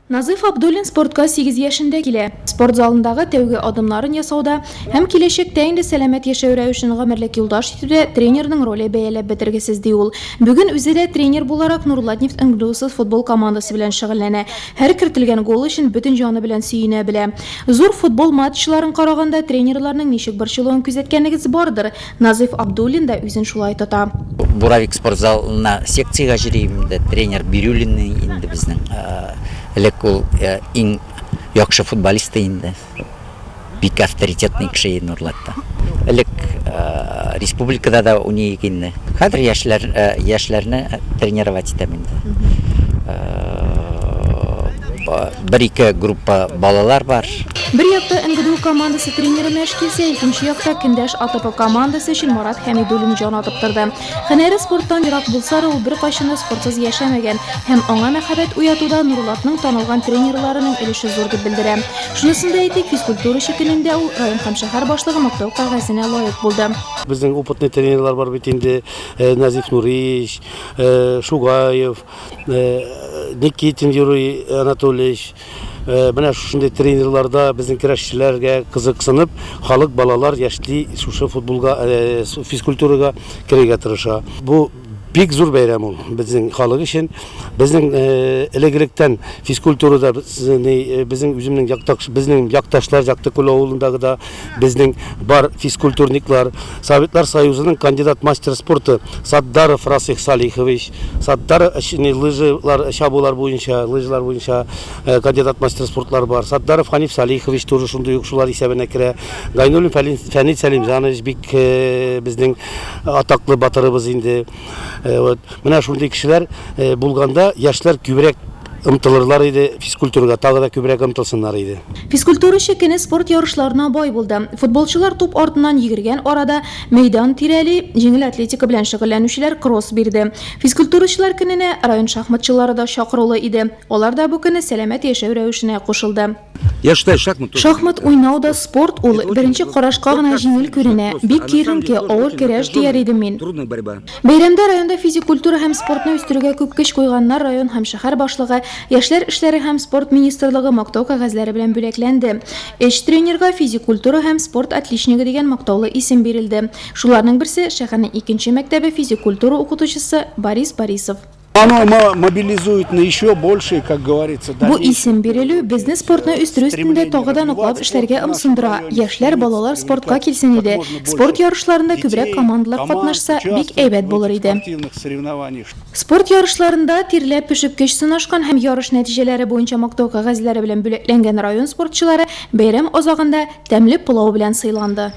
Назыйф Абдуллин спортка сигез яшендә килә. Спорт залындагы тәүге адымнарын ясауда һәм киләчәктә инде сәламәт яшәү рәвешен гомерлек юлдаш итүдә тренерның роле бәяләп бетергесез, ди ул. Бүген үзе дә тренер буларак Нурлатнефть НГДУсыз футбол командасы белән шөгыльләнә. Һәр кертелгән гол өчен бөтен җаны белән сөенә белә. Зур футбол матчларын караганда тренерларның ничек борчылуын күзәткәнегез бардыр. Назыйф Абдуллин да үзен шулай тота. Буравик спорт залына секциягә йөрим инде, тренер Бирюлин инде безнең. Элек ул иң яхшы футболист инде. Бик авторитетный кеше иде Нурлатта. Элек республикада да уйный инде. Хәзер яшьләр, яшьләрне тренировать итәм инде. Бер-ике группа балалар бар. Бер якта НГДУ командасы тренеры мәш килсә, икенче якта көндәш АТП командасы өчен Марат Хәмидуллин җан атып торды. Һөнәре спорттан ерак булса да, ул беркайчан да спортсыз яшәмәгән һәм аңа мәхәббәт уятуда Нурлатның танылган тренерларының өлеше зур дип белдерә. Шунысын да әйтик, физкультурачы көнендә ул район һәм шәһәр башлыгы Мактау кәгазенә лаек булды. Безнең опытный тренерлар бар бит инде, Нәзиф Нуриевич, Шугаев, Никитин Юрий Анатольевич. Менә шушындый тренерларда безнең көрәшчеләргә кызыксынып, халык, балалар яшьли шушы футболга, физкультурага керергә тырыша. Бу бик зур бәйрәм ул безнең халык өчен. Безнең элек-электән физкультурада безнең үземнең якташ, безнең якташлар Яктыкүл авылындагы да безнең бар физкультурниклар, Советлар Союзының кандидат мастер спорты Саддаров Расих Салихович, Саттар лыжалар чабулар буенча, лыжалар буенча кандидат мастер спортлар бар. Саттаров Ханиф Салихович тоже шундый ук шулар исәбенә керә. Гайнуллин Фәнил Сәлимҗанович бик безнең атаклы батырыбыз инде. Вот. Менә шундый кешеләр булганда яшьләр күбрәк омтылырлар иде физкультурага, тагы да күбрәк омтылсыннар иде. Физкультурачы көне спорт ярышларына бай булды. Футболчылар туп артыннан йөгергән арада мәйдан тирәли җиңел атлетика белән шөгыльләнүчеләр кросс бирде. Физкультурачылар көненә район шахматчылары да чакырулы иде. Алар да бу көнне сәламәт яшәү рәвешенә кушылды. Я считаю, шахмат тоже. Шахмат уйнау да спорт ул, беренче карашка гына җиңел күренә, бик киеренке, авыр көрәш дияр идем мин. Трудная борьба. Бәйрәмдә районда физик культура һәм спортны үстерүгә күп көч куйганнар район һәм шәһәр башлыгы, яшьләр эшләре һәм спорт министрлыгы мактау кәгазьләре белән бүләкләнде. Өч тренерга Физик культура һәм спорт отличнигы дигән мактаулы исем бирелде. Шуларның берсе, шәһәрнең икенче мәктәбе физик культура укытучысы Борис Борисов. Оно мобилизует на еще большие, как говорится, Бу исем бирелү безне спортны үстерү өстендә тагы да ныклап эшләргә ымсындыра. Яшьләр, балалар спортка килсен иде. Спорт ярышларында күбрәк командалар катнашса, бик әйбәт булыр иде. Спорт ярышларында тирләп-пешеп көч сынашкан һәм ярыш нәтиҗәләре буенча мактау кәгазьләре белән бүләкләнгән район спортчылары бәйрәм азагында тәмле пылау белән сыйланды.